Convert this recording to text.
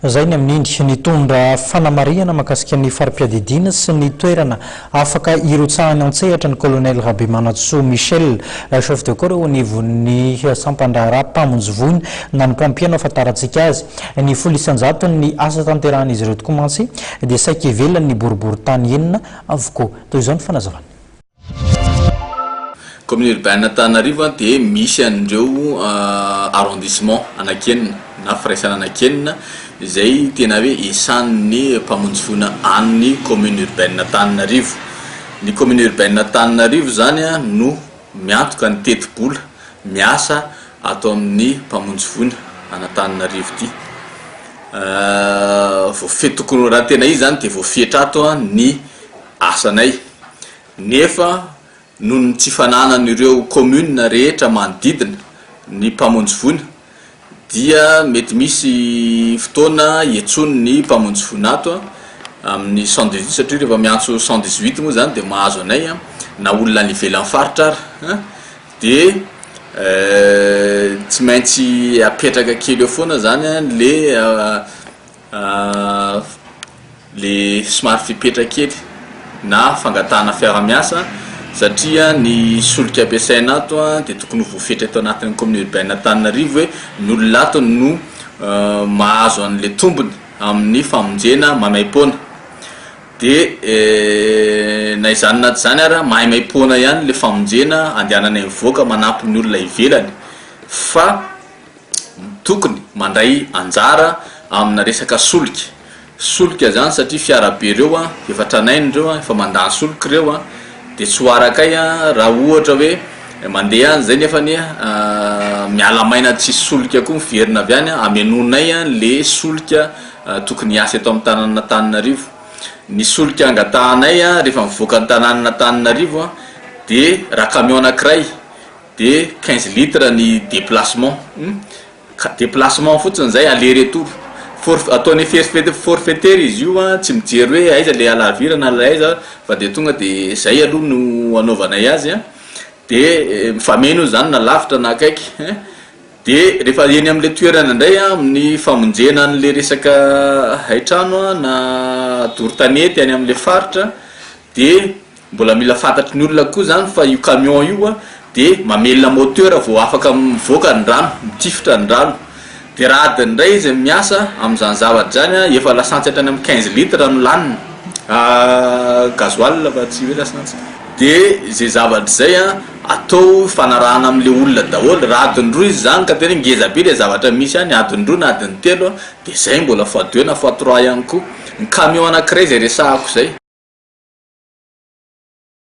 Izay ny amin'iny. Nitondra fanamarihana mahakasika ny fari-piadidiana sy ny toerana afaka hirotsahany an-tsehatra ny Colonel Rabemanantsoa Michel, chef de corps eo anivon'ny sampan-draharaha mpamonjy voina na ny pompier no ahafantarantsika azy. Ny 10% ny asa tanterahan'izy ireo tokoa mantsy dia saika ivelan'ny boriborintany enina avokoa. Toy izao ny fanazavana. Commune urbaine Antananarivo dia misy an'ireo arrondissement anankienina na firaisana anankienina izay tena hoe isan'ny mpamonjy voina an'ny commune urbaine Antananarivo. Ny commune urbaine Antananarivo izany no miantoka ny tetibola miasa ato amin'ny mpamonjy voina an'Antananarivo ity. Voafehy tokony raha tena izy izany dia voafetra ato ny asanay nefa noho ny tsy fananan'ireo commune rehetra manodidina ny mpamonjy voina dia mety misy fotoana iantsoan'ny mpamonjy voina ato amin'ny 118 satria rehefa miantso 118 moa zany dia mahazo anay na olona any ivelan'ny faritra ary dia tsy maintsy apetraka kely eo foana zany le Le somary fepetra kely na fangatahana fiara-miasa satria ny solika ampiasaina ato dia tokony ho voafetra eto anatin'ny commune urbaine Antananarivo hoe ny olona ato no mahazo an'le tombony amin'ny famonjena maimaim-poana dia na izany na tsy izany ara maimaim-poana ihany le famonjena andehananay mivoaka manampy ny olona ivelany fa tokony mandray anjara amina resaka solika, solika zany satria fiara be reo an, efa tranainy reo an, efa mandany solika reo an, de tsy ho arakay an raha ohatra hoe mandeha any zay nefany miala maina tsisy solika koa miverina avy any an, amenoanay an le solika tokony hiasa eto amin'ny tanànan'Antananarivo, ny solika angatahanay an rehefa mivoaka ny tanànan'Antananarivo an de raha camion anakiray de 15 litres ny déplacement ka déplacement fotsiny zay aller retour, forf- ataony forfait forfaitaire izy io an, tsy mijery hoe aiza le halavirana na aiza fa de tonga de zay aloha no anaovanay azy an, de mifameno io zany na lavitra na akaiky ein, de rehefa eny am'le toerana indray an amin'ny famonjena an'le resaka haitrano an na doro tanety any am'le faritra de mbola mila fantatry ny olona koa zany fa io camion io a de mamelona moteur vao afaka mivoaka ny rano, mitifitra ny rano, de raha adiny iray izy miasa amin'izany zavatra zany a efa lasantsy hatrany amin'ny 15 litres no laniny, gasoil fa tsy hoe lasantsy, de zay zavatra zay a atao ifanarahana am'le olona daholo, raha adiny roa izy zany ka tena hoe ngeza be le zavatra misy any adiny roa na adiny telo a de zay mbola fois deux na fois trois ihany koa, ny camion anakiray zay resahako zay.